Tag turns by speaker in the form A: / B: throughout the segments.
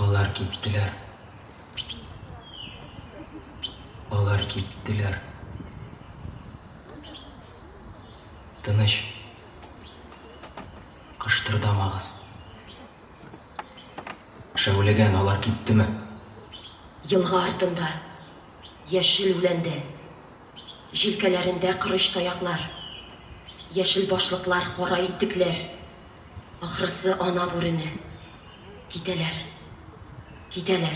A: Алар киттеләр. Алар киттеләр. Тыныч. Кыштырдамагыз. Шәүлегән, алар киттеме?
B: Елга артында, яшел үләндә, Җилкәләрендә корыч таяклар, Яшел башлыклар, кара итекләр. Ахрысы, ана бүрене. Китәләр. Китәләр.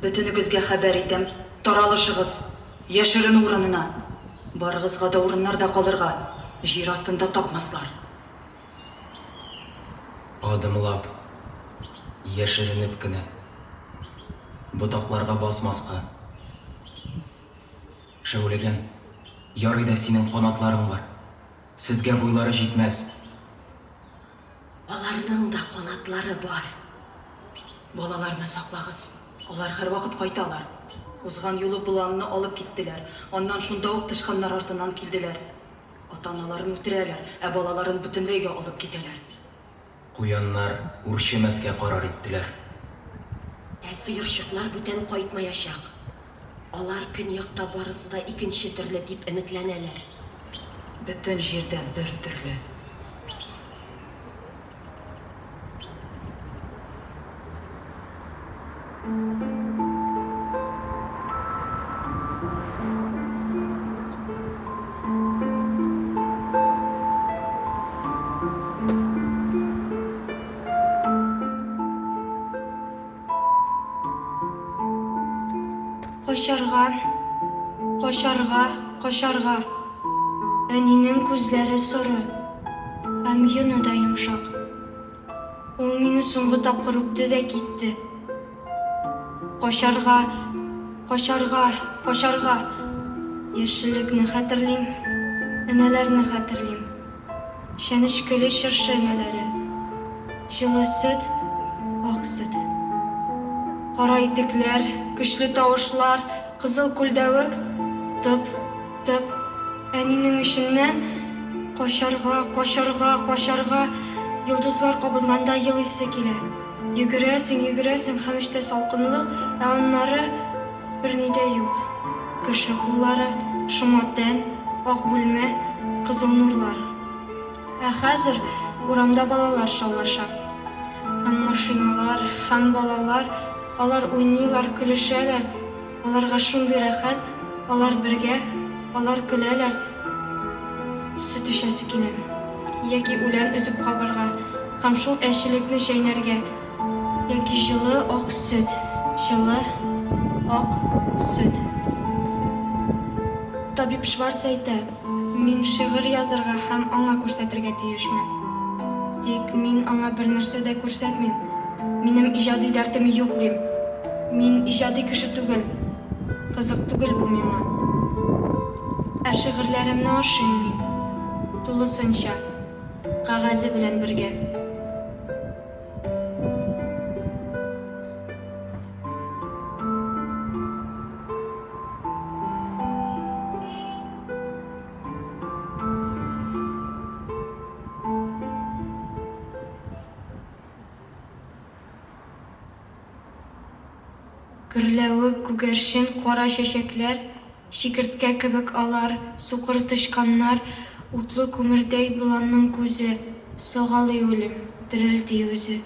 C: Бөтенегезгә хәбәр итәм, таралышыгыз! Яшеренү урынына! Барыгызга да урыннарда калырга, җир астында тапмаслар.
A: Адымлап, яшеренеп кенә. Ботакларга басмаска. Шәүлегән, ярый да синең канатларың бар. Сезгә буйлары җитмәс.
B: Аларның да канатлары бар.
C: Балаларны саклагыз. Алар һәрвакыт кайталар. Узган юлы боланны алып киттеләр. Аннан шунда ук тычканнар артыннан килделәр. Ата-аналарын үтерәләр, ә балаларын бөтенләйгә алып китәләр.
A: Куяннар үрчемәскә карар иттеләр.
B: Ә сыерчыклар бүтән кайтмаячак. Алар көньякта барысы да икенче төрле дип өметләнәләр.
C: Бөтен җирдә бер төрле.
D: Качарга, качарга, качарга. Әнинең күзләре соры һәм йоны да йомшак. Ул мине соңгы тапкыр үпте дә китте. Качарга, качарга, качарга. Яшеллекне хәтерлим, энәләрне хәтерлим. Чәнечкеле чыршы энәләре. Җылы сөт, ак сөт. Кара итекләр, көчле тавышлар, кызыл күлдәвек, тып, тып. Әнинең эченнән качарга, качарга, качарга. Йолдызлар кабынганда елыйсы килә. Йөгерәсең, йөгерәсең һәм эчтә салкынлык, ә аннары берни дә юк. Кеше куллары, шома тән, ак бүлмә, кызыл нурлар. Ә хәзер урамда балалар шаулаша. Һәм машиналар, һәм балалар, алар уйныйлар, көлешәләр. Аларга шундый рәхәт, алар бергә, алар көләләр. Сөт эчәсе килә. Яки үлән өзеп кабарга һәм шул әчелекне чәйнәргә. Яки җылы ак сөт, җылы ак сөт. Табиб Шварц әйтә, мин шигырь язарга һәм аңа күрсәтергә тиешмен. Тик мин аңа бернәрсә дә күрсәтмим. Минем иҗади дәртем юк, дим. Мин иҗади кеше түгел. Кызык түгел бу миңа. Ә шигырьләремне ашыйм мин. Тулысынча. Кәгазе белән бергә. Гөрләвек, күгәрчен, кара чәчәкләр, Чикерткә кебек алар, сукыр тычканнар, Утлы күмердәй боланның күзе, Сагалый үлем, дерелди үзе.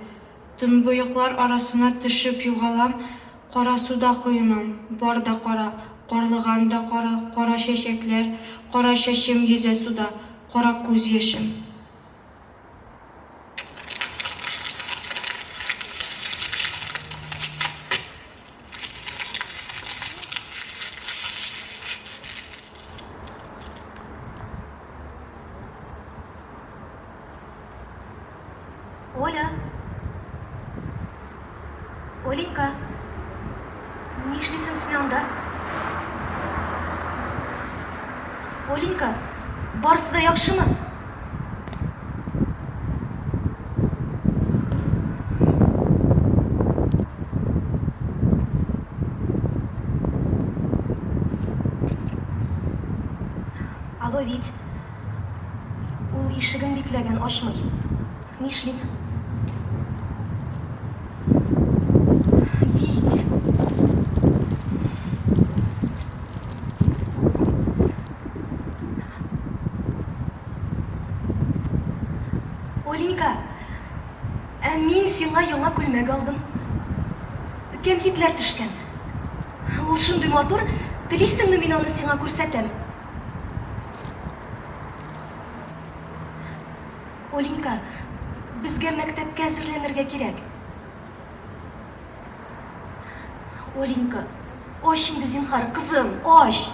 D: Төнбоеклар арасына төшеп югалам, Кара суда коенам, бар да кара, Карлыган да кара, кара чәчәкләр, Кара чәчем йөзә суда, кара күз яшем.
E: Оля! Оленька! Нишлисең син анда? Оленька, барысы да яхшымы? Алло, Вить. Ул ишеген бикләгән, ачмый. Нишлим? Оленька, ә мин сиңа яңа күлмәк алдым. Кәнфитләр төшкән. Ул шундый матур, телисеңме мин аны сиңа күрсәтәм? Оленька, безгә мәктәпкә әзерләнергә кирәк. Оленька, ач инде, зинһар, кызым, ач!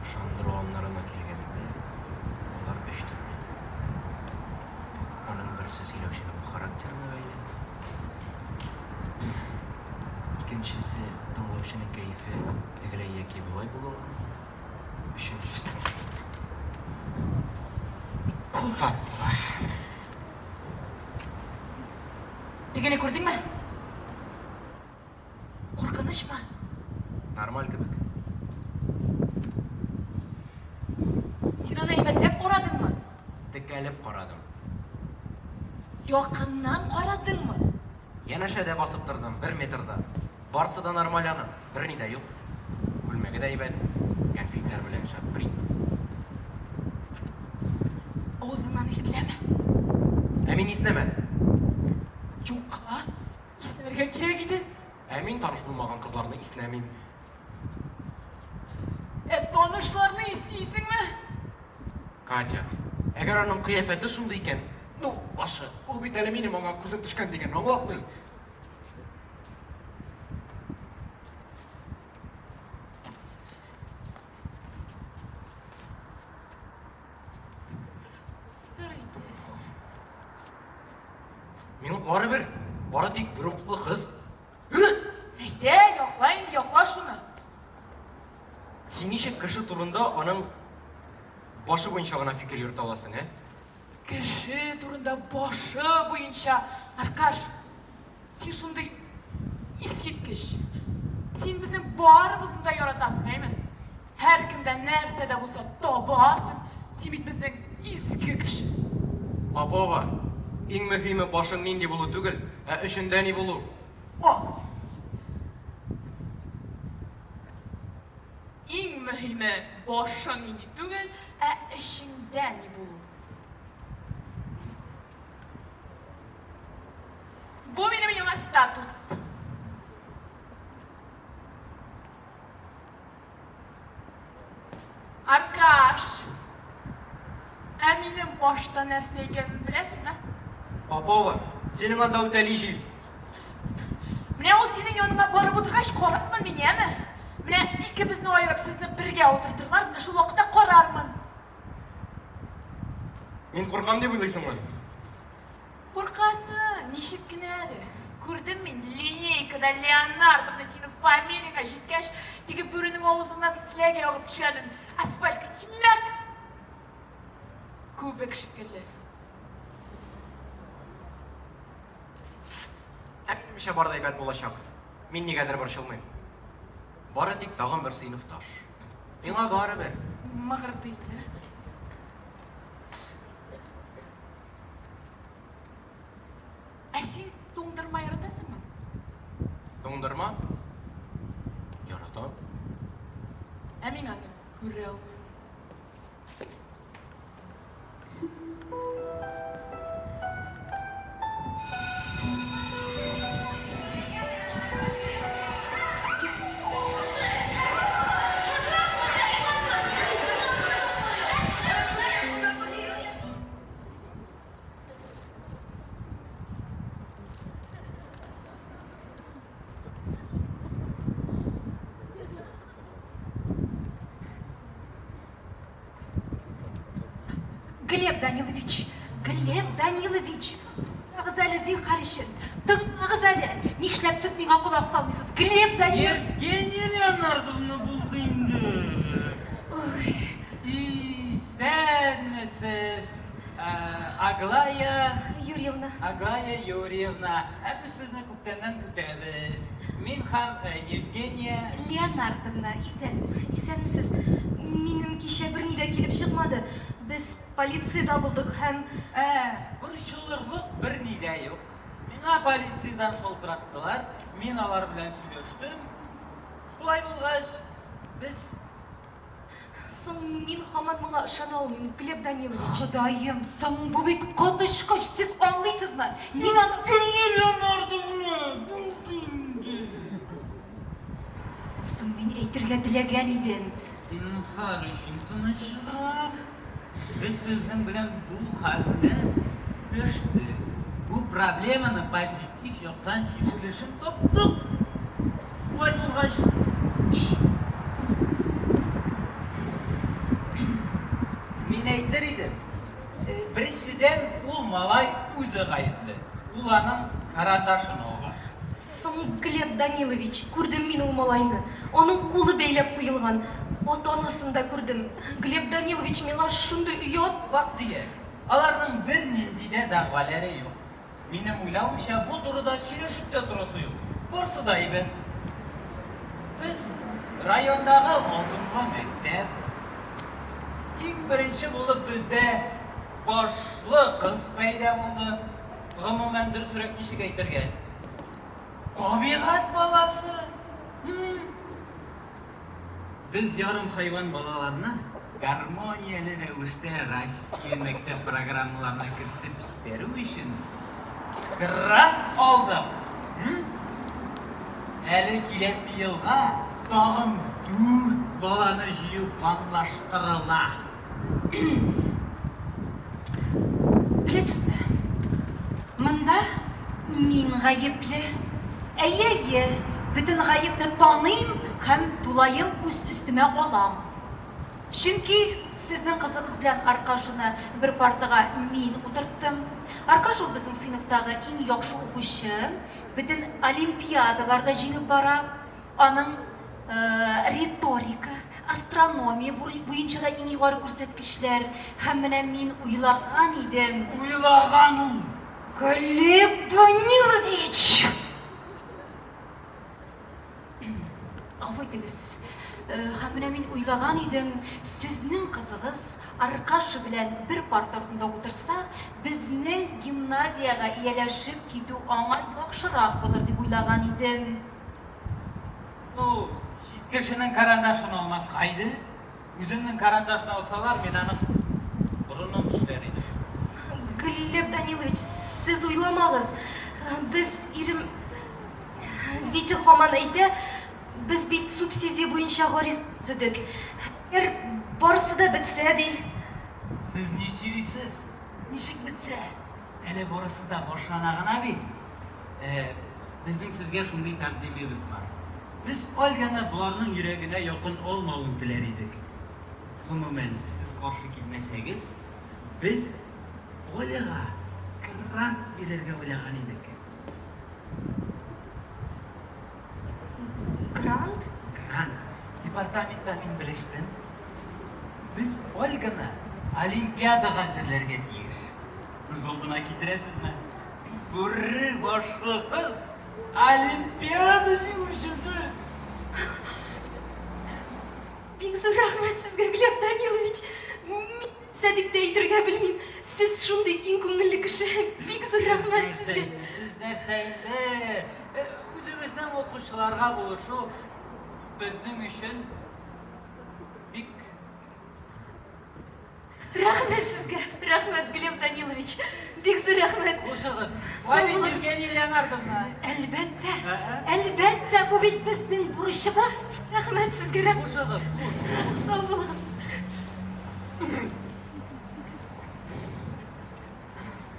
A: Ышандыру алымнарына килгәндә, алар өч төрле. Аның берсе сөйләүченең характерына бәйле. Икенчесе тыңлаучының кәефе тегеләй яки болай булуы. Өченчесе.
F: Тегене күрдеңме? Куркынычмы?
A: Нормаль кебек.
F: Син аны әйбәтләп карадыңмы?
A: Текәлеп карадым.
F: Якыннан карадыңмы?
A: Янәшәдә басып тордым, бер метрда. Барсы да нормаль аның, берни дә юк. Күлмәге дә әйбәт, кәнфитләр белән шәп принт.
F: Авызыңнан ис киләме?
A: Ә мин иснәмәдем.
F: Юкка, иснәргә кирәк иде.
A: Ә мин таныш булмаган кызларны иснәмим.
F: Ә танышларны иснисеңме?
A: Катя, әгәр аның кыяфәте шундый икән, ну, башы, ул бит әле минем аңа күзем төшкән дигәнне аңлатмый.
F: Тор инде.
A: Миңа барыбер, бары тик бер уклы кыз.
F: Әйдә, якла инде, якла шуны.
A: Син ничек кеше турында аның башы буенча гына фикер йөртә аласың, ә?
F: Кеше турында башы буенча. Аркаш, син шундый искиткеч. Син безнең барыбызны да яратасың, әйме? Һәркемдә нәрсә дә булса табасың. Син бит безнең изге кеше.
A: Попова, иң мөһиме башың нинди булу түгел, ә эчендә ни булу.
F: О! Иң мөһиме башың нинди түгел, ә эчеңдә ни булу. Бу минем яңа статус. Аркаш! Ә минем башта нәрсә икәнен беләсеңме?
A: Попова, синең анда үтәли җил.
F: Менә ул синең яныңа барып утыргач, карармын мин, яме? Менә икебезне аерып, сезне бергә утыртырлар, менә шул вакытта карармын.
A: Мин куркам дип уйлыйсыңмы?
F: Куркасың, ничек кенә әле. Күрдем мин линейкада Леонардовны синең фамилияңә җиткәч, теге бүренең авызыннан селәгәй агып төшкәнен, асфальтка тимәк! Күбек шикелле.
A: Ә минемчә бар да әйбәт булачак. Мин нигәдер борчылмыйм. Бары тик тагын бер сыйныфташ. Миңа барыбер.
F: Мыгырдый иде. Ә син туңдырма яратасыңмы?
A: Туңдырма? Яратам.
F: Ә мин аны күрә алмыйм.
C: Глеб Данилович, Глеб Данилович, туктагыз әле зинһар өчен. Тыңлагыз.
G: Туктагыз әле! Нишләп сез миңа колак салмыйсыз? Глеб Данил...
H: Евгения Леонардовна булды инде. Исәнмесез, Аглая...
E: Юрьевна.
H: Аглая Юрьевна. Ә без сезне күптәннән көтәбез. Мин һәм Евгения...
G: Леонардовна, исәнмесез.
E: Исәнмесез. Минем кичә берни дә килеп чыкмады. Без полициядә булдык һәм...
H: Ә, борчылырлык берни дә юк. Миңа полициядән шалтыраттылар, мин алар белән сөйләштем. Шулай булгач, без.
E: Соң мин һаман моңа ышана алмыйм, Глеб Данилович.
G: Ходаем, соң бу бит коточкыч, сез аңлыйсызмы? Мин аны.
H: Евгения Леонардовна, булды инде.
G: Соң мин әйтергә теләгән идем.
H: Зинһар өчен тынычрак. Без сезнең белән бу хәлне төштек. Бу проблеманы позитив яктан чишелешен таптык. Шулай булгач, мин әйтер идем, беренчедән, ул малай үзе гаепле. Ул аның карандашын алган.
E: Соң, Глеб Данилович, күрдем мин ул малайны. Аның кулы бәйләп куелган. Ата-анасын да күрдем. Глеб Данилович, миңа шундый оят.
H: Вак-төяк. Аларның бернинди дә дәгъваләре юк. Минем уйлавымча, бу турыда сөйләшеп тә торасы юк. Барсы да әйбәт. Без райондагы алдынгы мәктәп. Иң беренче булып бездә башлы кыз пәйда булды. Гомумән, дөресрәк ничек әйтергә? Табигать баласы! Без ярым хайван балаларны гармонияле рәвештә Россия мәктәп программаларына кертеп җибәрү өчен грант алдык. Әле киләсе елга тагын дүрт баланы җыю планлаштырыла.
G: Беләсезме, монда мин гаепле. Әйе, әйе, бөтен гаепне таныйм һәм тулаем үз өстемә алам. Чөнки сезнең кызыгыз белән Аркашаны бер партага мин утырттым. Аркаша ул безнең сыйныфтагы иң яхшы укучы, бөтен олимпиадаларда җиңеп бара. Аның риторика, астрономия буенча да иң югары күрсәткечләр. Һәм менә мин уйлаган идем.
H: Уйлаган ул!
G: Глеб Данилович! Гафу итегез. Һәм менә мин уйлаган идем, сезнең кызыгыз Аркаша белән бер парта артында утырса, безнең гимназиягә ияләшеп китү аңа яхшырак булыр дип уйлаган идем.
H: Ну, чит кешенең карандашын алмаска иде. Үземнең карандашны алсалар, мин аның борынын тешләр идем.
E: Глеб Данилович, сез уйламагыз. Без ирем Витя һаман әйтә, без бит субсидия буенча гариза төзедек. Әгәр барысы да бетсә, ди.
H: Сез ни сөйлисез? Ничек бетсә? Әле барысы да башлана гына бит. Ә, безнең сезгә шундый тәкъдимебез бар. Без Ольганы боларның йөрәгенә якын алмавын теләр идек. Гомумән, сез каршы килмәсәгез, без Оляга грант бирергә уйлаган идек.
E: Грант?
H: Грант. Департаментта мин белештем. Без Ольганы олимпиадага әзерләргә тиеш. Күз алдына китерәсезме? Бүре башлы кыз олимпиада җиңүчесе!
E: Бик зур рәхмәт сезгә, Глеб Данилович. Мин нәрсә дип тә әйтергә белмим. Сез шундый киң күңелле кеше. Бик зур рәхмәт сезгә.
H: Сез нәрсә инде? Үзебезнең укучыларга булышу безнең өчен бик
E: Рәхмәт сезгә, рәхмәт, Глеб Данилович. Бик зур рәхмәт.
H: Хушыгыз.
E: Сау
H: Вабит
E: булыгыз.
H: Евгения Леонардовна.
G: Әлбәттә, әлбәттә, бу бит безнең бурычыбыз.
E: Рәхмәт сезгә, рәхмәт.
H: Хушыгыз, хуш.
E: Сау булыгыз.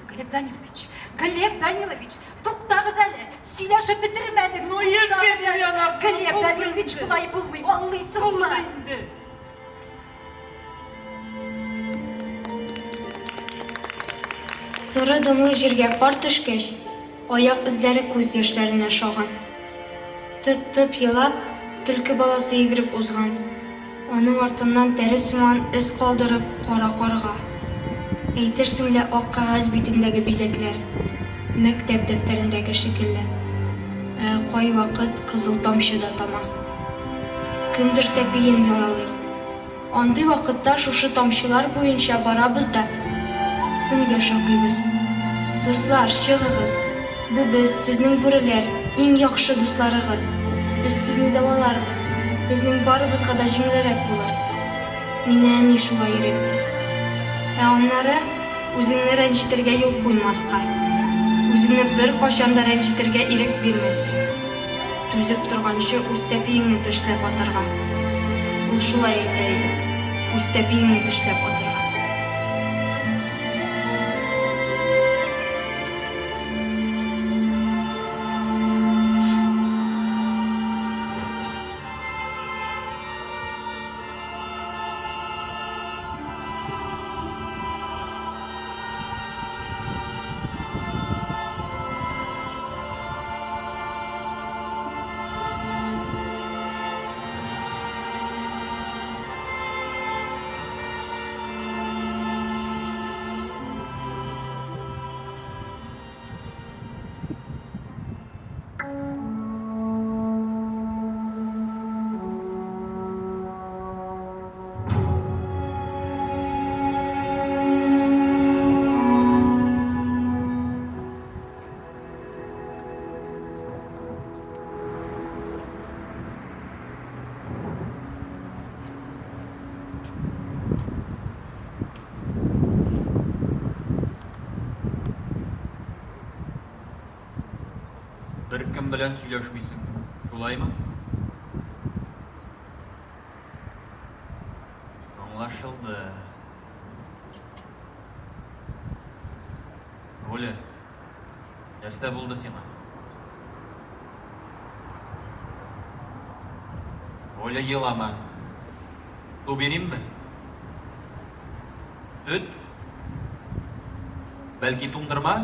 G: Глеб Данилович, Глеб Данилович, туктагыз әле, сөйләшеп бетермәдек.
H: Ну, Евгения Леонардовна,
G: Глеб
H: булды
G: Данилович,
H: инде.
G: болай булмый, аңлыйсызмы?
H: Булды инде.
D: Соры дымлы җиргә кар төшкәч. Аяк эзләре күз яшьләренә ошаган. Тып-тып елап, төлке баласы йөгереп узган. Аның артыннан тәре сыман эз калдырып, кара карга. Әйтерсең лә ак кәгазь битендәге бизәкләр. Мәктәп дәфтәрендәге шикелле. Ә кайвакыт кызыл тамчы да тама. Кемдер тәпиен яралый. Андый вакытта шушы тамчылар буенча барабыз да көнгә шакыйбыз. Дуслар, чыгыгыз! Бу без, сезнең бүреләр, иң яхшы дусларыгыз. Без сезне дәваларбыз. Безнең барыбызга да җиңелрәк булыр. Мине әни шулай өйрәтте. Ә аннары үзеңне рәнҗетергә юл куймаска. Үзеңне беркайчан да рәнҗетергә ирек бирмәскә. Түзеп торганчы үз тәпиеңне тешләп атарга. Ул шулай әйтә иде, үз тәпиеңне тешләп атырга.
I: Беркем белән сөйләшмисең, шулаймы? Аңлашылды. Оля, нәрсә булды сиңа? Оля, елама. Су биримме? Сөт? Бәлки туңдырма?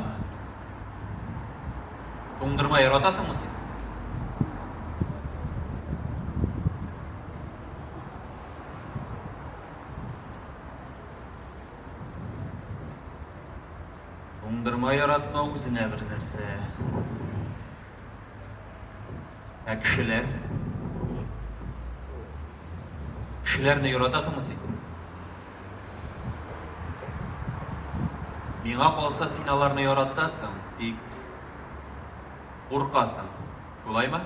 I: Туңдырма яратасыңмы син? Туңдырма яратмау үзенә бер нәрсә. Ә кешеләр? Кешеләрне яратасыңмы син? Миңа калса, син аларны яратасың, тик куркасың. Шулаймы?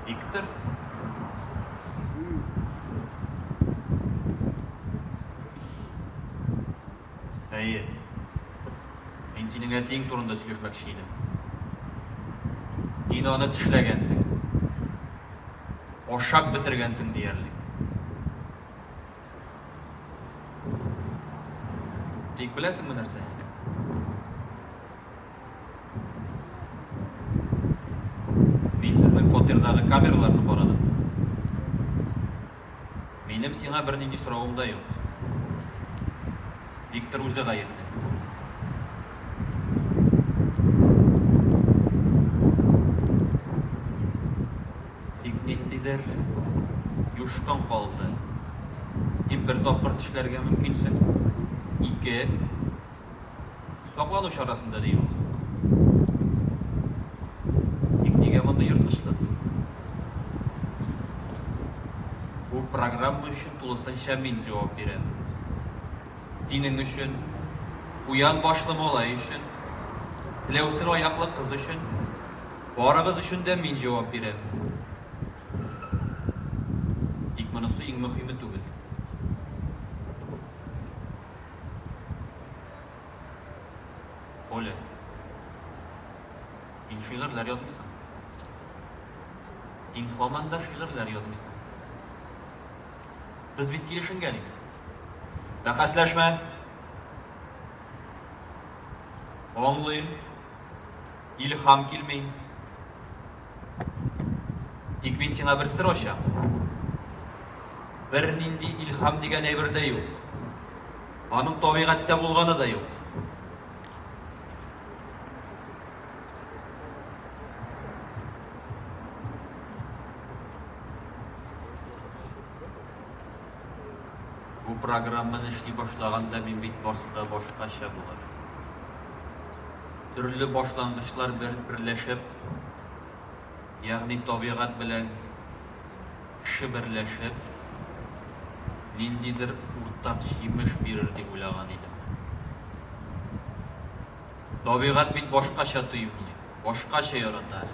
I: Виктор? Әйе. Мин синең әтиең турында сөйләшмәкче идем. Син аны тешләгәнсең. Ашап бетергәнсең диярлек. Тик беләсеңме нәрсә? Мин сезнең фатирдагы камераларны карадым. Минем сиңа бернинди соравым да юк. Виктор үзе гаепле. Тик ниндидер юшкын калды. Син бер тапкыр тешләргә мөмкинсең. Ике. Саклану чарасында да юк. Тик нигә мондый ерткычлык? Бу программа өчен тулысынча мин җавап бирәм. Синең өчен, куян башлы малай өчен, селәүсен аяклы кыз өчен, барыгыз өчен дә мин җавап бирәм. Тик монысы иң мөһиме түгел. Оля, син шигырьләр язмыйсың. Син һаман да шигырьләр язмыйсың. Без бит килешенгән идек. Бәхәсләшмә. Аңлыйм. Илһам килми. Тик мин сиңа бер сер ачам. Бернинди илһам дигән әйбер дә юк. Аның табигатьтә булганы да юк. Бу программаны эшли башлаганда мин бит барсы да башкача булыр. Төрле башлангычлар бер берләшеп, ягъни табигать белән кеше берләшеп, ниндидер уртак җимеш бирер дип уйлаган идем. Табигать бит башкача тоемлый, башкача ярата.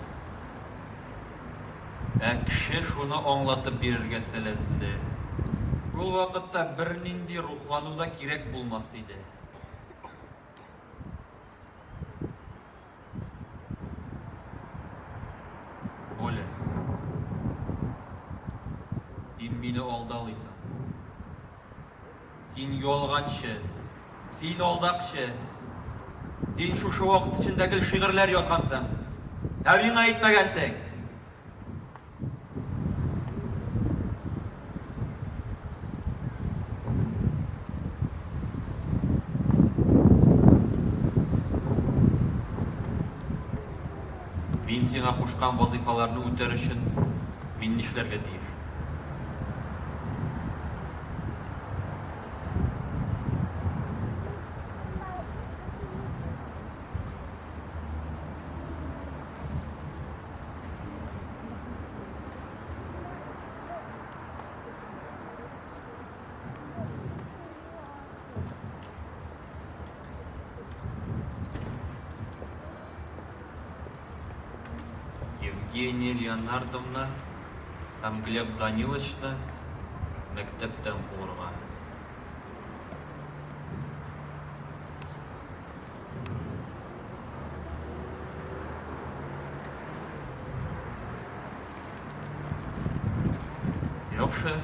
I: Ә кеше шуны аңлатып бирергә сәләтле. Шул вакытта бернинди рухлану да кирәк булмас иде. Оля, син мине алдалыйсың. Син ялганчы, син алдакчы. Син шушы вакыт эчендә гел шигырьләр язгансың. Ә миңа әйтмәгәнсең. Мин сиңа кушкан вазыйфаларны үтәр өчен мин нишләргә тиеш? Евгения Леонардовна һәм Глеб Даниловичны мәктәптән куырга. Яхшы.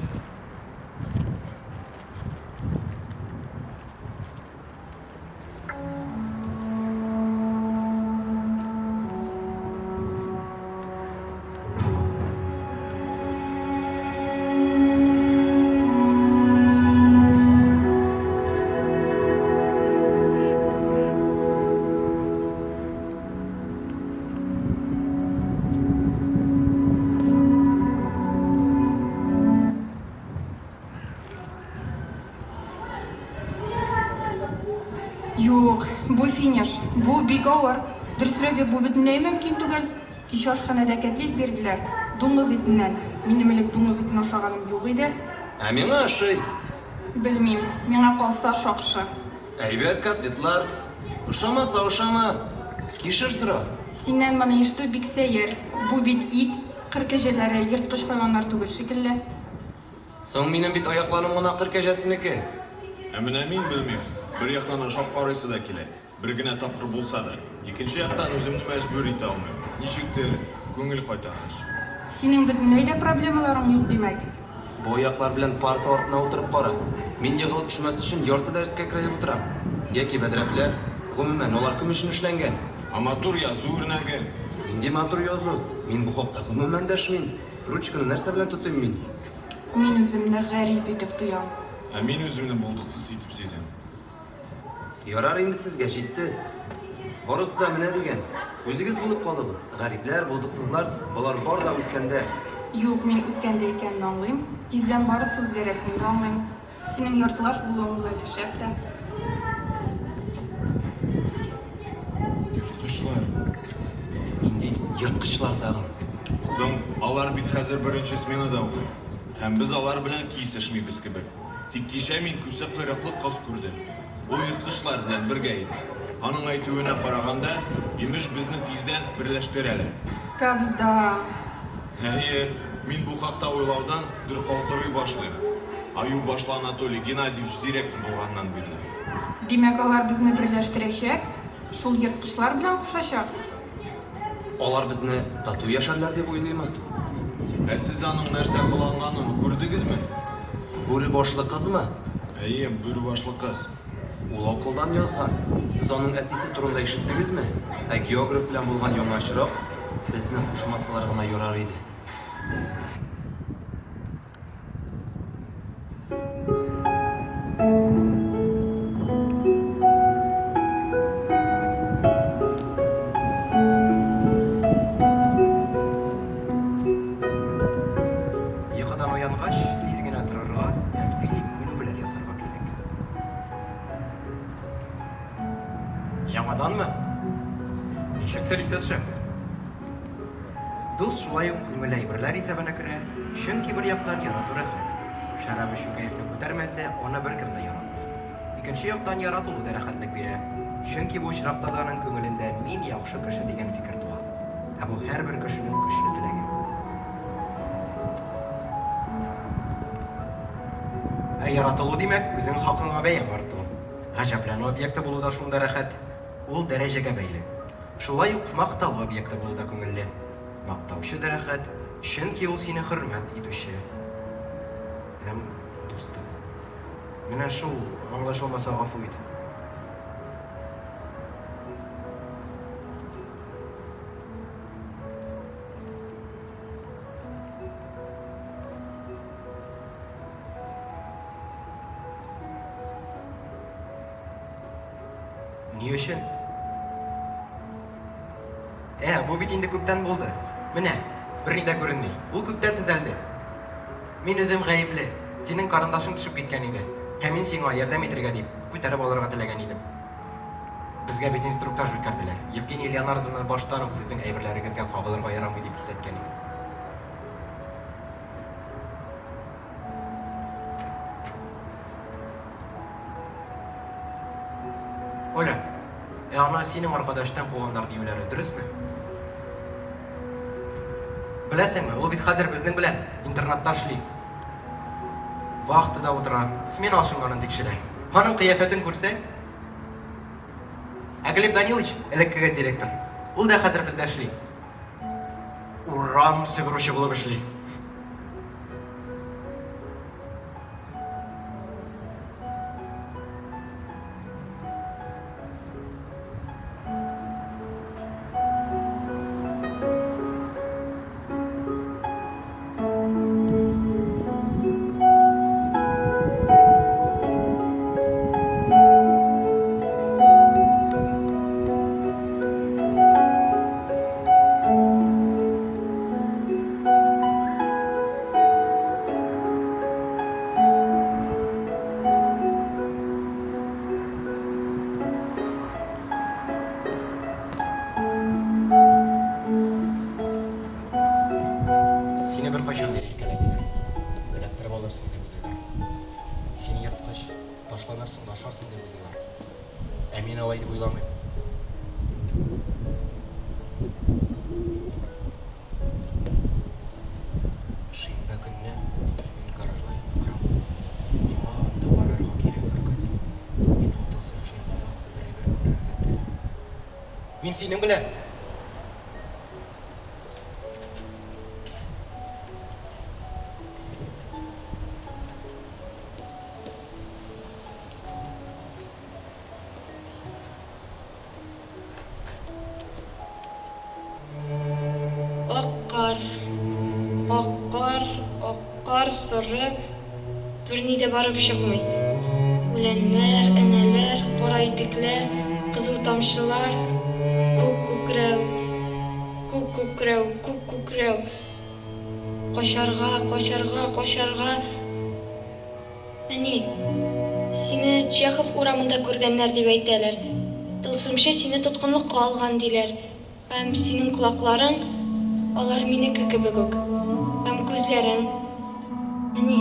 J: Юк, бу финиш, бу бик авыр. Дөресрәге, бу бөтенләй мөмкин түгел. Кичә ашханәдә кәтлит бирделәр. Дуңгыз итеннән. Минем элек дуңгыз итен ашаганым юк иде.
K: Ә миңа ошый.
J: Белмим, миңа калса, шакшы.
K: Әйбәт котлетлар. Ошамаса ошама. Кишер сора.
J: Синнән моны ишетү бик сәер. Бу бит ит. Кыр кәҗәләре ерткыч хайваннар түгел шикелле.
K: Соң минем бит аякларым гына кыр кәҗәсенеке.
L: Ә менә мин белмим. Бер яктан ашап карыйсы да килә. Бер генә тапкыр булса да. Икенче яктан үземне мәҗбүр итә алмыйм. Ничектер, күңел кайта һич.
J: Синең бөтенләй дә проблемаларың юк, димәк?
K: Бу аяклар белән парта артына утырып кара. Мин егылып төшмәс өчен ярты дәрескә керәеп утырам. Яки бәдрәфләр. Гомумән, алар кем өчен эшләнгән?
L: Ә матур язу үрнәге?
K: Нинди матур язу? Мин бу хакта гомумән дәшмим. Ручканы нәрсә белән тотыйм мин?
J: Мин үземне гарип итеп тоям.
L: Ә мин үземне булдыксыз итеп сизәм.
K: Ярар инде сезгә, җитте. Барысы да менә дигән. Үзегез булып калыгыз. Гарипләр, булдыксызлар, болар бар да үткәндә.
J: Юк, мин үткәндә икәнен аңлыйм. Тиздән барысы үзгәрәсен дә аңлыйм. Синең яртылаш булуың ул әле шәп тә.
L: Ерткычлар.
K: Нинди ерткычлар тагын?
L: Соң, алар бит хәзер беренче сменада укый. Һәм без алар белән кисешмибез кебек. Тик кичә мин күсе койрыклы кыз күрдем. Ул ерткычлар белән бергә иде. Аның әйтүенә караганда, имеш, безне тиздән берләштерәләр.
J: Кабзда.
L: Әйе, мин бу хакта уйлаудан дер калтырый башлыйм. Аю башлы Анатолий Геннадьевич директор булганнан бирле.
J: Димәк, алар безне берләштерәчәк? Шул ерткычлар белән кушачак?
K: Алар безне тату яшәрләр дип уйлыймы?
L: Ә сез аның нәрсә кыланганын күрдегезме?
K: Бүре башлы кызмы?
L: Әйе, бүре башлы кыз.
K: Ул акылдан язган. Сез аның әтисе турында ишеттегезме? Ә географ белән булган яңа очрак безне кушмасалар гына ярар иде.
A: Йокыдан уянгач, тиз генә торырга һәм физик күнегүләр ясарга кирәк. Яңаданмы? Ничек телисез, шеф? Дус шулай ук күңелле әйберләр исәбенә керә, чөнки бер яктан ярату рәхәт. Шәраб эчү кәефне күтәрмәсә, аны беркем дә яратмый. Икенче яктан яратылу да рәхәтлек бирә, чөнки бу очракта да аның күңелендә мин яхшы кеше дигән фикер туа. Ә бу һәрбер кешенең көчле теләге. Ә яратылу димәк, үзең хакыңа бәяң арту. Гаҗәпләнү объекты булу да шунда рәхәт. Ул дәрәҗәгә бәйле. Шулай ук макталу объекты булу да күңелле. Мактаучы да рәхәт, чөнки ул сине хөрмәт итүче һәм дусты. Менә шул, аңлашылмаса гафу ит. Ни өчен? Ә, бу бит инде күптән булды. Менә, берни дә күренми. Ул күптән төзәлде. Мин үзем гаепле. Синең карандашың төшеп киткән иде. Һәм мин сиңа ярдәм итергә дип, күтәреп алырга теләгән идем. Безгә бит инструктаж үткәрделәр. Евгения Леонардовна баштан ук сезнең әйберләрегезгә кагылырга ярамый дип кисәткән иде. Оля, ә аны синең аркада эштән куганнар диюләре дөресме? Беләсеңме, ул бит хәзер безнең белән интернатта эшли. Вахтада утыра, смена алшынганын тикшерә. Аның кыяфәтен күрсәң, Ә Глеб Данилович, элеккеге директор, ул да хәзер бездә эшли. Урам себерүче булып эшли. Сине беркайчан да иркәләмиләр. Эләктереп алырсың дип уйлыйлар. Сине ерткыч, ташланырсың да ашарсың дип уйлыйлар. Ә мин алай дип уйламыйм. Шимбә көнне мин гаражга барам. Миңа анда барырга кирәк, Аркадий. Мин ул тылсымчы янында бер әйбер күрергә телим. Мин синең белән!
D: Ак кар, ак кар, ак кар, соры, берни дә барып чыкмый. Үләннәр, энәләр, кара итекләр, кызыл тамчылар, күк күкрәү, күк күкрәү, күк күкрәү. Качарга, качарга, качарга. Әни, сине Чехов урамында күргәннәр дип әйтәләр. Тылсымчы сине тоткынлыкка алган, диләр. Һәм синең колакларың, алар минеке кебек үк. Һәм күзләрең. Әни,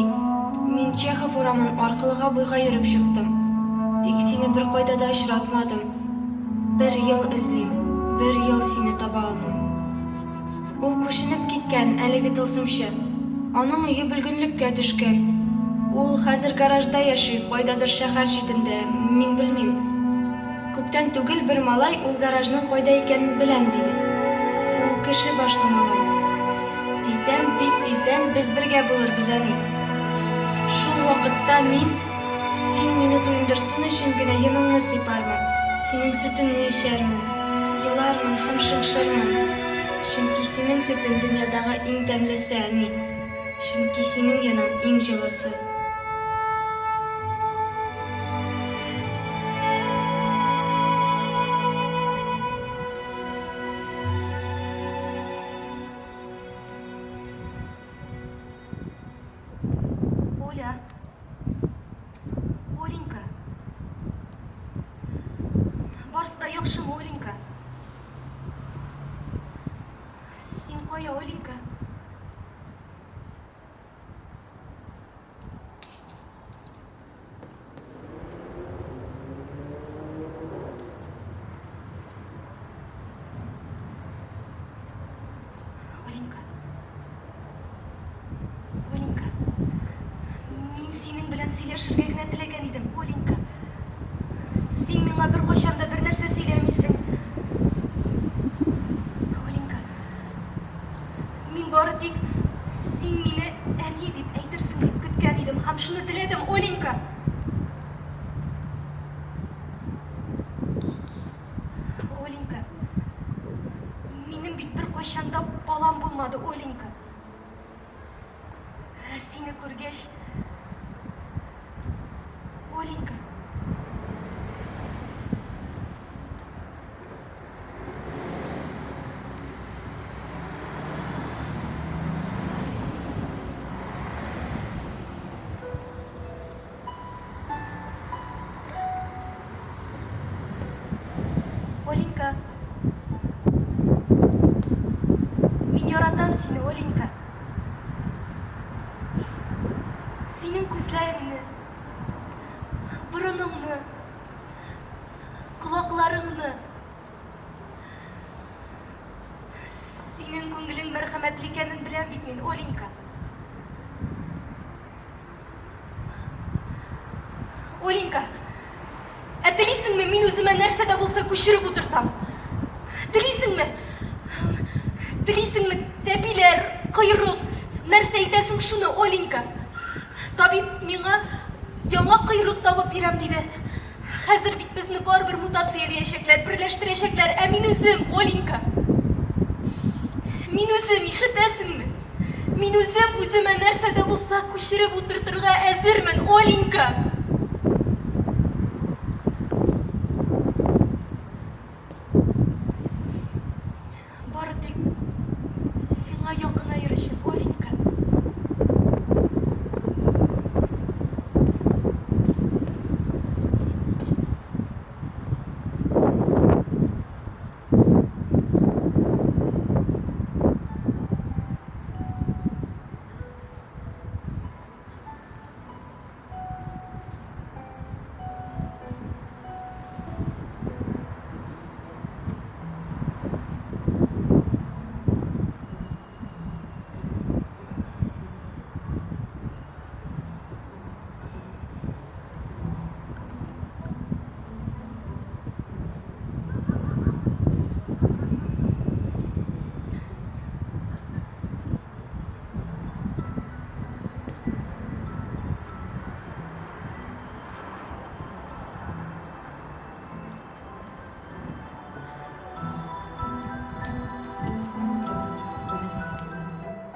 D: мин Чехов урамын аркылыга-буйга йөреп чыктым. Тик сине беркайда да очратмадым. Бер ел эзлим, бер ел сине таба алмыйм. Ул күченеп киткән, әлеге тылсымчы. Аның өе бөлгенлеккә төшкән. Ул хәзер гаражда яши, кайдадыр шәһәр читендә, мин белмим. Күптән түгел бер малай ул гаражның кайда икәнен беләм, диде. Ул кеше башлы малай. Тиздән, бик тиздән без бергә булырбыз, әни. Шул. вакытта мин син мине туендырсын өчен генә йоныңны сыйпармын, синең сөтеңне эчәрмен, елармын һәм шыңшырмын. Чөнки синең сөтең дөньядагы иң тәмлесе, әни. Чөнки синең йоның иң җылысы.
E: Оля. Оленька. Барысы да яхшымы, Оленька? Син кая, Оленька? Оленька. Оленька. Мин синең белән сөйләшергә генә теләгән идем, Оленька. Син миңа беркайчан да бернәрсә сөйләмисең. Оленька. Мин бары тик син мине әни дип әйтерсең дип көткән идем һәм шуны теләдем, Оленька. Оленька, минем бит беркайчан да балам булмады, Оленька. Ә сине күргәч, Оленька. Оленька. Мин яратам сине, Оленька. Синең күзләреңне, борыныңны, Колакларыңны. Синең күңелең мәрхәмәтле икәнен беләм бит мин, Оленька. Оленька, ә телисеңме, мин үземә нәрсә дә булса күчереп утыртам? Телисеңме? Телисеңме, тәпиләр, койрык, нәрсә әйтәсең шуны, Оленька? Табиб миңа яңа койрык табып бирәм, диде. Хәзер бит безне барыбер мутациялиячәкләр, берләштерәчәкләр, ә мин үзем, Оленька. Мин үзем, ишетәсеңме? Мин үзем үземә нәрсә дә булса күчереп утыртырга әзермен, Оленька! Бары тик сиңа якынаер өчен, Оленька.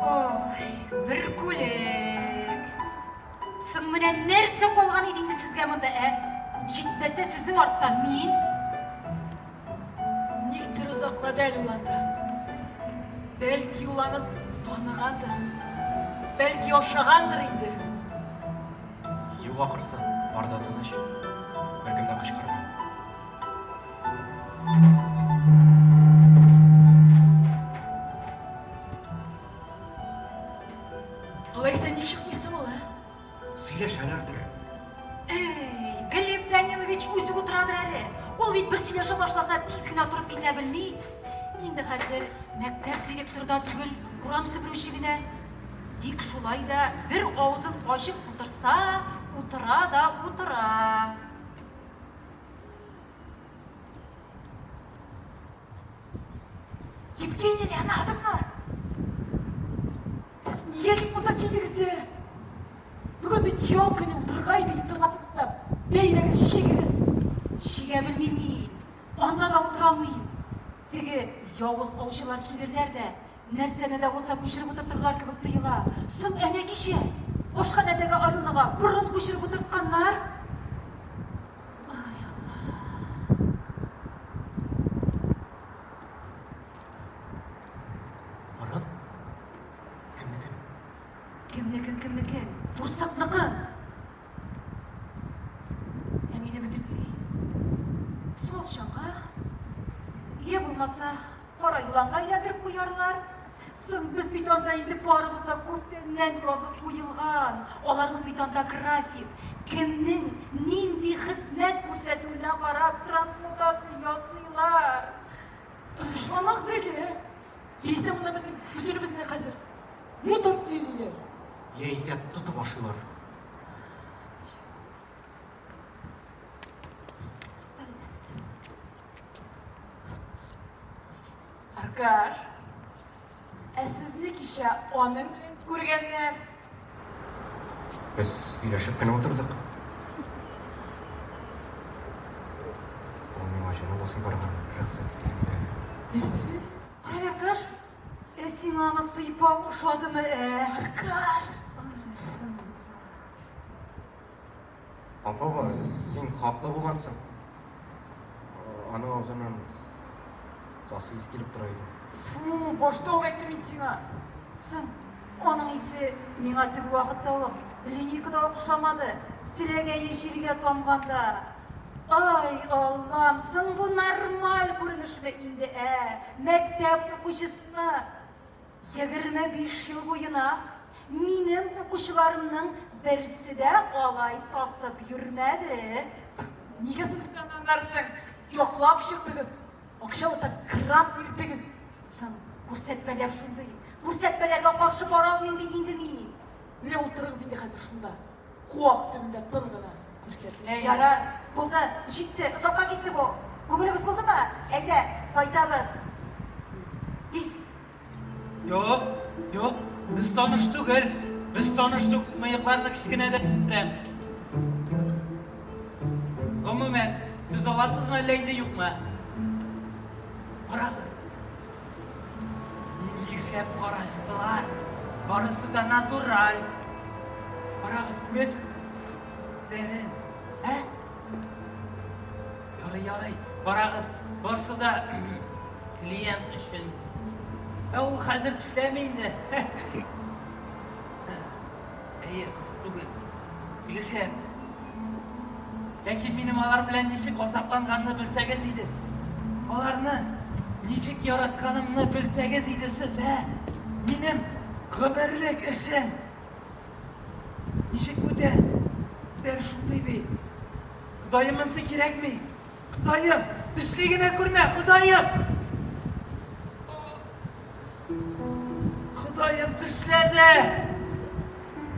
G: Ой, бөркүлек. Соң менә нәрсә калган иде инде сезгә монда, ә? Җитмәсә сезнең арттан мин.
F: Никтер озаклады әле ул анда. Бәлки ул аны таныгандыр. Бәлки ашагандыр инде.
A: Юк ахрысы, бар да тыныч. Беркем дә кычкырмый.
F: Алайса ник чыкмыйсың ул, ә?
A: Сөйләшәләрдер.
G: Эй, Глеб Данилович үзе утырадыр әле. Ул бит бер сөйләшә башласа, тиз генә торып китә белми. Инде хәзер мәктәп директоры да түгел, урам себерүче генә. Тик шулай да бер авызын ачып утырса, утыра да утыра.
F: Евгения Леонардовна! Сез нигә дип монда килдегез? Бүген бит ял көне.
G: генә белмим мин. Анда да утыра алмыйм. Теге явыз аучылар килерләр дә, нәрсәне дә булса күчереп утыртырлар кебек тоела. Соң әнә кичә ашханәдәге Аленага борын күчереп утыртканнар. Ай, Алла.
A: Борын? Кемнекен?
G: Кемнекен, кемнекен? Бурсыкныкын! Ә мине бөтенләй салчанга, йә булмаса, кара еланга әйләндереп куярлар. Соң без бит анда инде барыбыз да күптәннән язып куелган. Аларның бит анда график, кемнең нинди хезмәт күрсәтүенә карап трансмутация ясыйлар.
F: Тынычланыгыз әле. Яисә монда безнең бөтенебезне хәзер мутациялиләр.
A: Яисә тотып ашыйлар.
F: Аркаш, ә сезне кичә аның белән күргәннәр.
A: Без сөйләшеп кенә утырдык. Ул миңа җанын да сыйпарга рөхсәт итте бит әле.
F: Нәрсә?
G: Карале, Аркаш, ә сиңа аны сыйпау ошадымы, ә?
F: Аркаш!
A: Апа, син хаклы булгансың. Аның авызыннан сасы ис килеп тора иде.
F: Фу, башта ук әйттем мин сиңа.
G: Соң, аның исе миңа теге вакытта ук, линейкада ук ошамады, селәгәе җиргә тамганда. Ай, Аллам, соң бу нормаль күренешме инде, ә? Мәктәп укучысына 25 ел буена минем укучыларымның берсе дә алай сасып йөрмәде.
F: Нигә соң сез аны аннары соң яклап чыктыгыз? Акчалата грант бирдегез.
G: Соң, күрсәтмәләр шундый. Күрсәтмәләргә каршы бара алмыйм бит инде мин.
F: Менә утырыгыз инде хәзер шунда. Куак төбендә тын гына. Күрсәтмә.
G: Ярар, булды, җитте, озакка китте бу. Күңелегез булдымы? Әйдә, кайтабыз. Тиз.
H: Юк, юк, без таныш түгел. Без таныш түгел, мыекларны кечкенәдән беләм. Гомумән, сүз аласызмы әллә инде юкмы? Карагыз. Нинди шәп карачкылар. Барысы да натураль. Карагыз, күрәсезме? Күзләрен, ә? Ярый, ярый, барагыз, барсы да клиент өчен. Ә ул хәзер тешләми инде. Әйе, кызык түгел. Килешәм. Ләкин минем алар белән ничек газапланганны белсәгез иде. Аларны ничек яратканымны белсәгез иде сез, ә? Минем гомерлек эшем. Ничек бүтән? Бер шундый бит. Ходаем, монсы кирәкми. Ходаем, төшли генә күрмә, Ходаем! Ходаем, тешләде!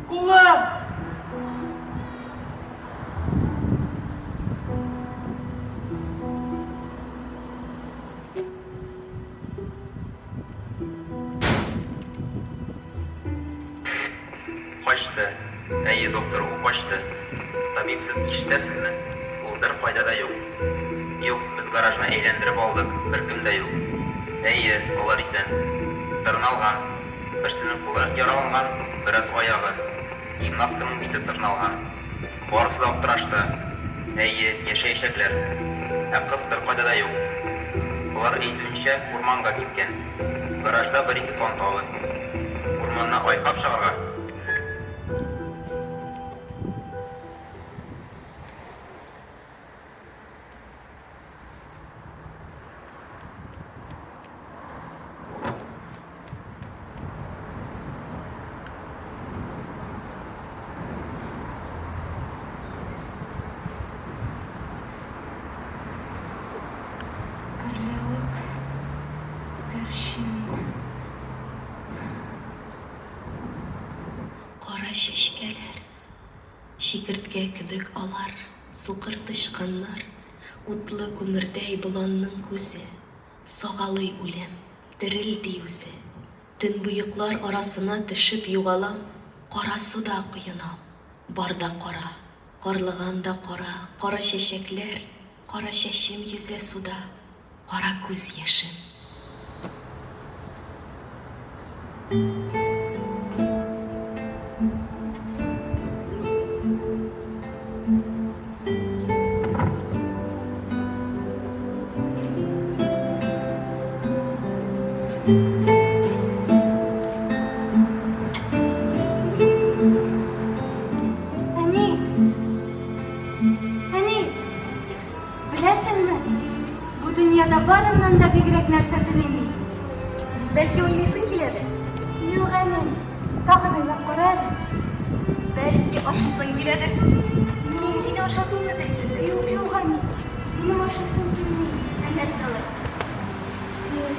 H: Кулым!
I: Качты. Әйе, доктор, ул качты. Табиб, сез ишетәсезме? Ул беркайда да юк. Юк, без гаражны әйләндереп алдык, беркем дә юк. Әйе, алар исән. Тырналган. Берсенең кулы яраланган, бераз аягы. Гимнастканың бите тырналган. Барысы да аптырашты. Әйе, яшәячәкләр. Ә кыз беркайда да юк. Алар әйтүенчә, урманга киткән. Гаражда бер-ике тан тагы. Урманны айкап чыгарга?
D: Гөрләвек, күгәрчен.
B: Кара чәчкәләр, чикерткә кебек алар, сукыр тычканнар, утлы күмердәй боланның күзе, сагалый үлем, дерелди үзе. Төнбоеклар арасына төшеп югалам, кара суда коенам. Бар да кара, карлыган да кара, кара чәчәкләр. Кара чәчем йөзә суда, кара күз яшем.
D: Әни! Әни! Беләсеңме, бу дөньяда барыннан да бигрәк нәрсә телим мин?
E: Бәлки уйныйсың киләдер?
D: Юк, әни, тагын уйлап кара әле.
E: Бәлки ашыйсың киләдер? Мин сине ашатуымны телисеңдер?
D: Юк, юк, әни, минем ашыйсым килми.
E: Ә нәрсә алайса?
D: Сөт.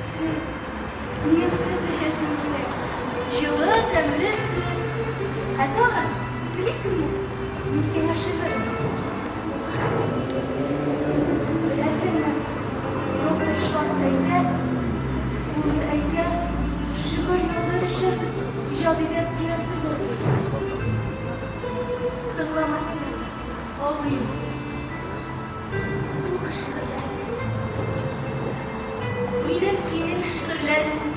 D: Сөт. Минем сөт эчәсем килә. Җылы, тәмле сөт. Ә тагын, телисеңме, мин сиңа шигырь укыйм. Беләсеңме, доктор Шварц әйтә, ул әйтә, шигырь язар өчен иҗади дәрт кирәк түгел, ди.
E: Тыңлама син аны, алдый ул сине. Укы шигырьләреңне. Минем синең шигырьләреңне.